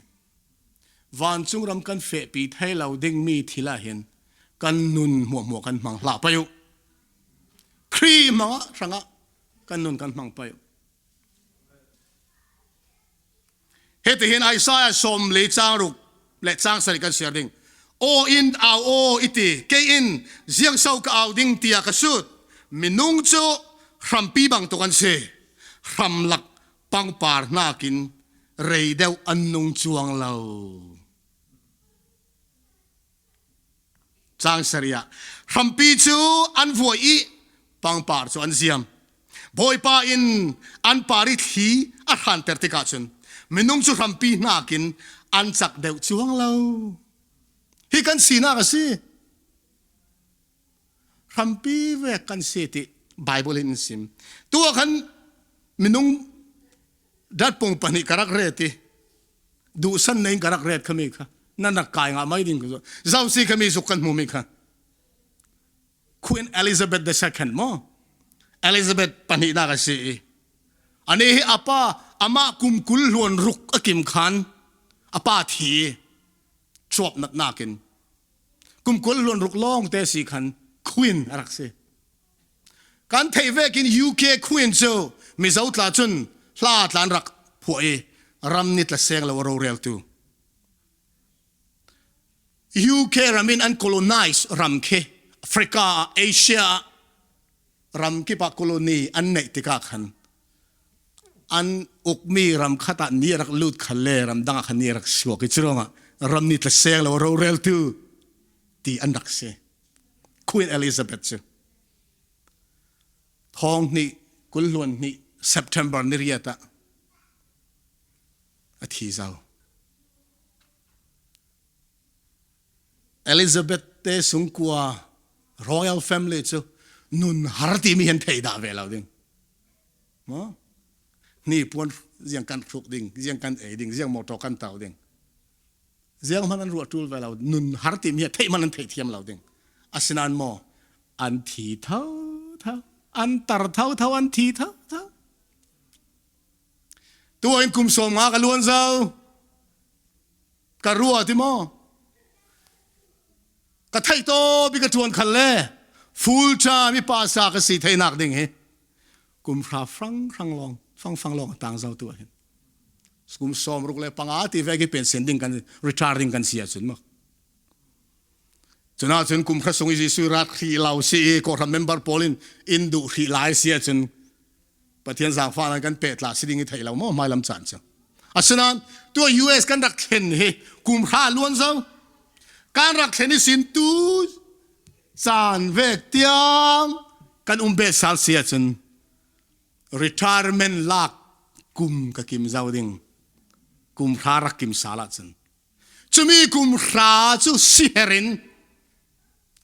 Vancung ram kan fehpi thei lo dingmi thil ah hin kan nun hmuahhmuah kan hmang hlah pei u. Khrih hmang ah hrangah kan nun kan hmang pei u. Hitihin Isaiah 40 caang ruk le caang sarih kan siar ding. Aw in au aw i ti, kei in ziangso ka au ding tiah ka sut. Minung cu hrampi bangtuk an si. Hramlak pangpar nakin rei deuh an nung cuang lo. Caang sarih ah hrampi cu an vuai i pangpar cu an ziam. Bawipa in an par i thli a hranter tikah cun minung cu hrampi nakin an cak deuh cuang lo. Hi kan sinak a si. Hrampi ve kan si ti Bible in sim. Tu ah khan minung datpung pahnih ka rak ret i duhsan nei in ka rak ret khami kha nan rak kai nga mai ding ku zau si khami zuk kan hmu mi kha Queen Elizabeth II mo Elizabeth pahnihnak a si i ani hi apa amah kum kul hluan ruk a kim khan apa thi chuap nat nakin kum kul hluan ruk lawng te si khan Queen a rak si Kan theih vekin UK Queen cu Mizo tla cun hla tlan rak phuah i ram ni tla seng lo a roreltu. UK ram in an colonize ram khi Africa ah Asia ah ram kip ah colony an neih tikah khan an ukmi ram khat ah ni rak lut khal le ram dang ah khan ni rak suak i curuangah ram ni tla seng lo a roreltu ti an rak si. Queen Elizabeth cu thong hnih kul hluan hnih September ni riat ah a thi zau. Elizabeth te sungkua royal family cu nun har timi hin thei dah ve lo ding. Mo ni puan ziang kan hruk ding, ziang kan ei ding, ziang motor kan tau ding. Ziang hmanh an ruah ṭul ve lo nun har timi hi theih hmanh an thei thiam lo ding asinain maw an thi tho tho an tar tho tho an thi tho tho tu in kum sawm nga ka luan zo ka rua ti maw ka thei to bi ka ṭuan khal le full time i pa sa ka si theinak ding hi kum hra frang hrang long fang fang long tang zo tu hin kum sawm ruk le panga ti ve ki pension ding kan retire ding kan si ahcun maw cuna cun kum kha sung i Jesuh rat hri lo si i kawhram member pawl in in duh hri lai si ahcun Pathian zaangfah nan kan pe tla si ding i thei lo maw hmailam caan cu asinain tu US kan rak thlen hi kum hra luan zo kan rak thlen i sin tu caan ve tiang kan um be sal si ahcun Retirement lak kum ka kim zau ding kum hra rak kim sal ahcun cumi kum hra cu siher in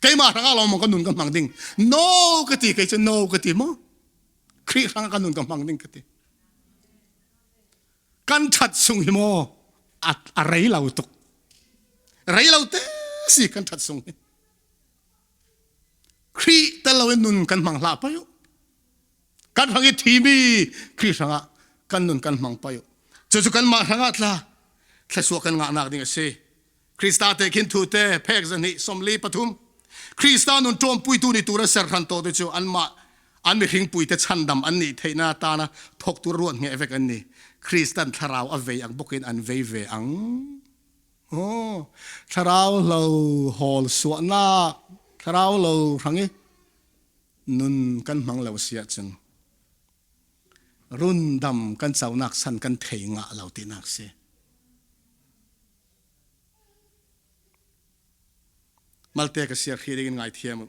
keimah hrangah lawng maw ka nun ka hmang ding no ka ti kei cu no ka ti maw Khrih hrangah ka nun ka hmang ding ka ti kan ṭhat sung hi maw a, a rei lo tuk rei lo te si kan ṭhat sung hi Khrih tel loin nun kan hmang hlah pei Kan hrang i thimi Khrih hrangah kan nun kan hmang pai. Cucu kanmah hrangah tla thluachuah kan ngahnak ding a si. Krista te khin thu te phek zahnih somli pathum Krista nun ṭawmpuitu ni tur a ser hran to te cu anmah an mihring pui te chandam an nih theihna tana thok tur ruat nge vek an ni. Kristan thlarau a vei ang bawkin an vei ve ang. Oh, thlarau lo hawl suahnak thlarau lo hrang i nun kan hmang lo si ahcun rundam kan conak san kan thei ngah lo tinak si. Malte ka siar khi ding in ngai thiam u.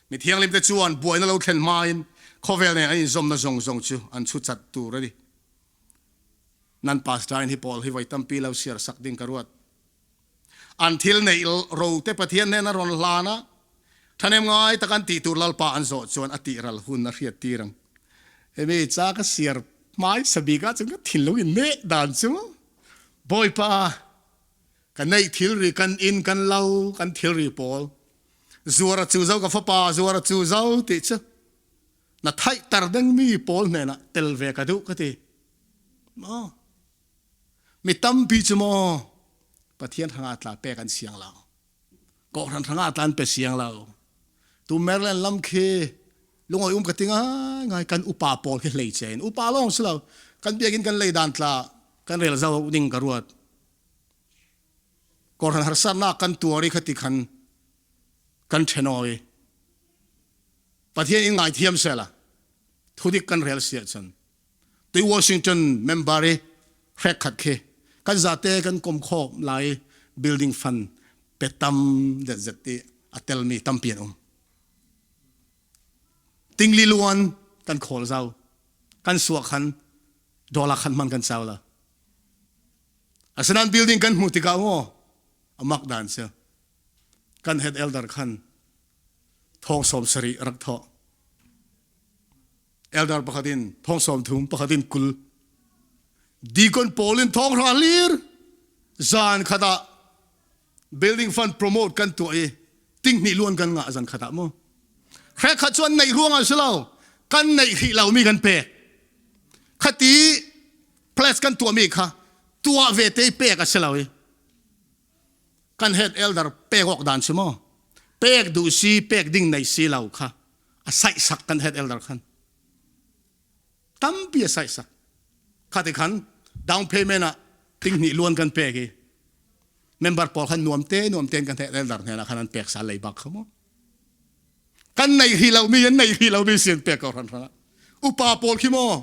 Mi thianghlim te chuan buaina lo thlen hma in khawvel nen an in zomna zong zong chu an chu chat tur ani. Nan pastor in hi pawl hi voi tampi lo siar sak ding ka ruat. An thil neih rote Pathian hnena rawn hlan a, ṭhahnem ngai tak an tih tur Lalpa an zawh chuan a tih ral hun a hriat tir ang. Hemi ca ka siar hmaisa bik ahcun ka thinlung in neh dan cu Bawipa. Ka neih thilri kan inn kan lo kan thilri pawl zuar a cu zo ka fapa zuar a cu zo ti cu na theihter dingmi pawl hnenah tel ve ka duh ka ti. Maw mi tampi cu maw Pathian hrangah tla pek an siang lo. Kawhhran hrangah tla an pe siang lo. Tu Maryland lam khi lungoi um ka ti ngai ngai kan upa pawl khi hlei ce in upa lawng si lo kan biakinn kan lei dan tla kan rel zau ding ka ruat. Kawhhran harsatnak kan tuar i khati khan kan ṭhenoi. Pathian in ngaithiam sela thudik kan rel si ahcun tui Washington member i hrek khat khi kan zate kan kom khawm lai building fund pe tam zetzet ti a telmi tampi an um. Tingli luan kan khawl zau kan suah khan dollar khan hman kan chau la. Asinain building kan hmuh tikah maw amak dan si. Kan head elder khan thong sawm sarih rak thawh. Elder pakhat in thong sawm thum pakhat in kul. Deacon pawl in thong hra lir zan khat ah building fund promote kan tuah i tinghnih luan kan ngah zan khat ah mu. Hrek khat cu an neih ruang ah si lo kan neih hrih lomi kan pek. Khati pledge kan tuahmi kha tuah ve te pek a si lo i kan head elder pek awk dan si maw pek duh si pek ding nei si lo kha a saih sak kan head elder khan tampi a saih sak kha ti khan down payment ah ting hnih luan kan pek i member pawl khan nuam te nuam ten kan head elder hnen ah khan an pek sal lei bak kha mu kan nei ri lo mi an nei ri lo mi sian pek ko hran hran upa pawl khi maw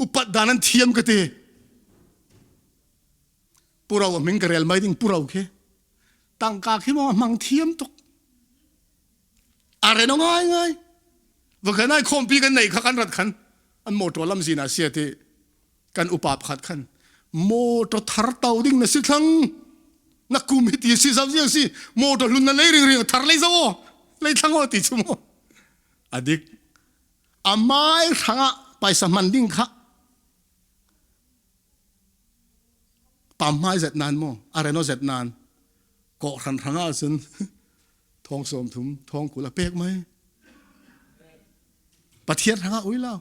upat dan an thiam ka ti puro ming ka rel mai ding puro khi tangka khi maw hmang thiam tuk a reno ngai ngai va ai khompi kan nei kha kan rat khan an motor lam zin ah sia ti kan upa pakhat khan motor thar to ding na si thlang na kum hi ti si zau ziang si motor hlun na lei ring ring thar lei zo lei thlang o ti chu mo adik amai hranga paisa man ding kha pam hmai zet nan mo areno zet nan ko hran hranga cun thong som thum thong kul a pek mai pathian hranga ui lo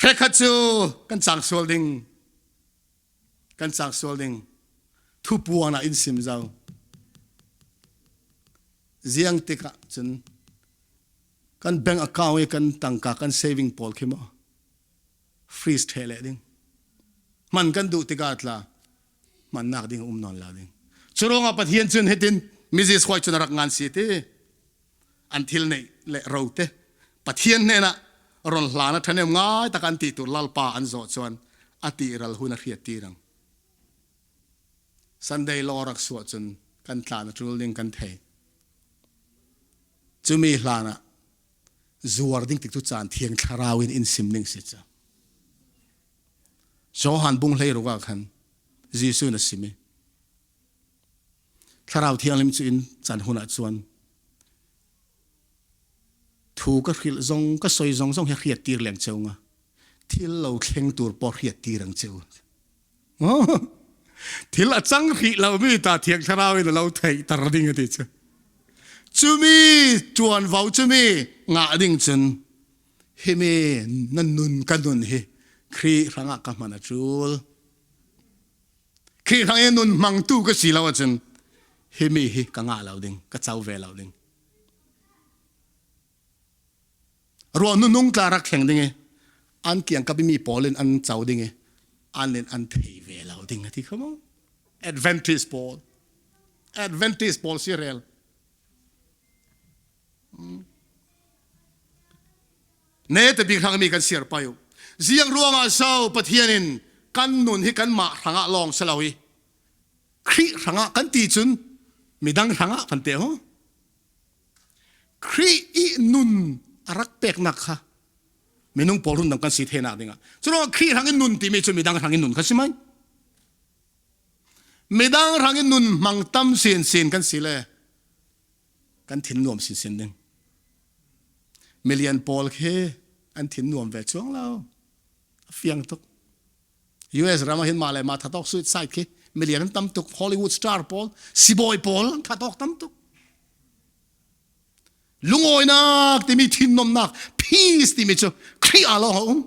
Hrekhat cu kan cang sual ding kan cang sual ding thupuan ah in sim zau ziang tikah cun kan bank account i kan tangka kan saving pawl khi maw freeze the leh ding hman kan duh tikah tla hmannak ding um nawn la ding curuangah Pathian cun hitin mizis hoi cun a rak ngan si ti an thil neih le ro te Pathian hnenah ron hlan a ṭhahnem ngai tak an ti tur lalpa an zawh chuan a ti ral hun a hriat ti rang Sunday law rak suah cun kan tlan a ṭul ding kan thei cumi hlan ah zuar ding tik tu caan thiang thlarau in in sim ning si ca Johan bung hlei ruk ah khan Jesuh na sim i Thlarau Thianghlim cu in can hun ah chuan thu ka hrilh zong ka soi zong zong hi hriat tir leng cheu nga thil lo thleng tur pawh hriat tir ang cheu thil a cang hrih lo mi ta thiang thlarau in lo theih tar ding ati chu chumi tuanvo chumi ngah ding cun himi na nun ka nun hi Khrih hrangah ka hman a tul Khrih hrang i nun hmangtu ka si lo ahcun himi hi ka ngah lo ding, ka co ve lo ding. Ruah nunung tla rak thleng ding i an kiang ka mi pawl in an co ding i an in an thei ve lo ding a ti kha mu. Adventist pawl. Adventist pawl si rel. Ne te bik hrang mi kan siar pai u. Ziang ruangah so Pathian in kan nun hi kan mah hrangah lawng si lo i Khrih hrangah kan ti cun midang hrangah kan te ho. Khrih i nun a rak peknak kha minung pawl rundang kan si thenak dingah. Curuangah Khrih hrang in nun timi cu midang hrang in nun kha si mai. Midang hrang in nun hmang tam sin sin kan si le kan thin nuam sinsin ding. Milian pawl khi an thin nuam ve chuang lo. A fiang tuk. US ram ah hin mah le mah thatawk suicide khi Milian an tam tuk. Hollywood star pawl, sibawi pawl an that awk tam tuk. Lungawinak timi thinnomnak, peace timi cu Khrih ah lawng a um.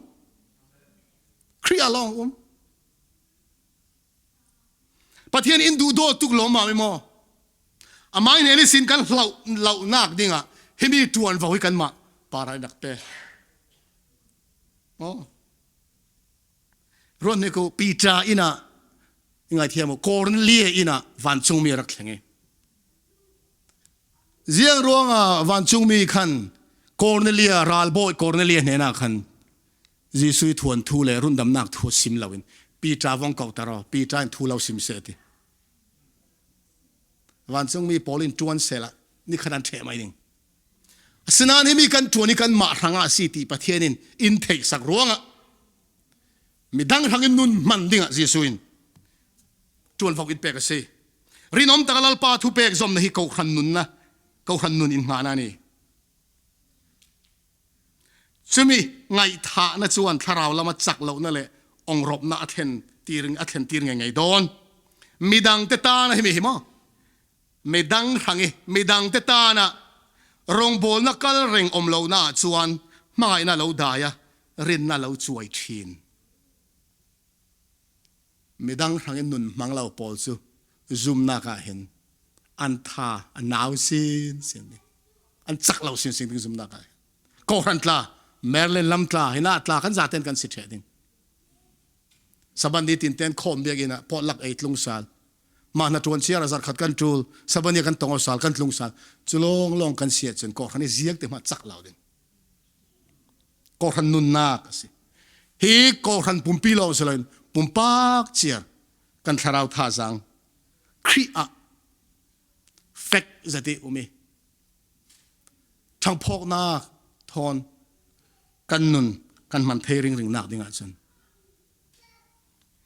Khrih ah lawng a um. Pathian in duh daw tuk lawm ma maw? Amai ne ni sin kan hloh lohnak dingah himi tuanvo hi kanmah para in rak pe. Oh. Ruat ne ko Peter ina ngai thiam Cornelia ina vancungmi rak thleng i. Ziang ruangah vancungmi khan Cornelia ralbawi Cornelia hnena khan Jesuh i thuan thu le rundamnak thu sim loin Peter vong ko taro Peter in thu lo sim se ti. Vancungmi pawl in ṭuan sehla nikhat an ṭheh mai ding. Asinain himi kan ṭuan i kanmah hrangah a si ti Pathian in in theihsak ruangah midang hrang in nun hman dingah Jesuh in ṭuanvo in pek a si. Rinom tak Lalpa thu pek zom na hi kohhran nun na kohhran nun in hngah na ni. Cumi ngaihthahna chuan thlarau lama chak lohna leh ongrawpna a thlen tir a thlen tir ngei ngei dawn. Midang te tana hi mi hi maw? Midang hrang i midang te tana rawngbawlna kal reng awm lohna ah chuan hmangaihna lo dai a, rinna lo chuai thin. Midang hrang i nun hmang lo pawl cu zumnak ah hin an tha a nau sin sin ding. An cak lo sin sin ding zumnak ah hin. Kawhhran tla, Merlin lam tla, hina tla kan zaten kan si ṭheh ding. Saban ni tin ten khawm biakinn ah pawtlak ei tlung sal. Mah hna ṭuan chiar a zarkhat kan ṭul, saban ni kan tong sal kan tlung sal. Cu lawng lawng kan si ahcun kawhhran i ziak te hmah cak lo ding. Kawhhran nunnak a si. Hi kawhhran pumpi lawng si loin pumpak ciar kan thlarau thazaang Khrih ah fek zate um i ṭhangphawknak thawn kan nun kan hman thei ringring nak ding ahcun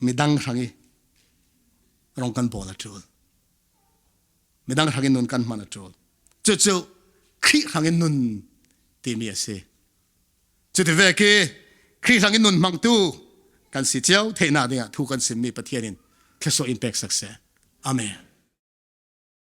midang hrang i rong kan bawl a ṭul. Midang hrang in nun kan hman a ṭul. Cucu Khrih hrang in nun timi a si. Cuti ve khi Khrih hrang in nun hmangtu kan si cio theihnak dingah thu kan simmi Pathian in thluachuah in pek sak seh. Amen.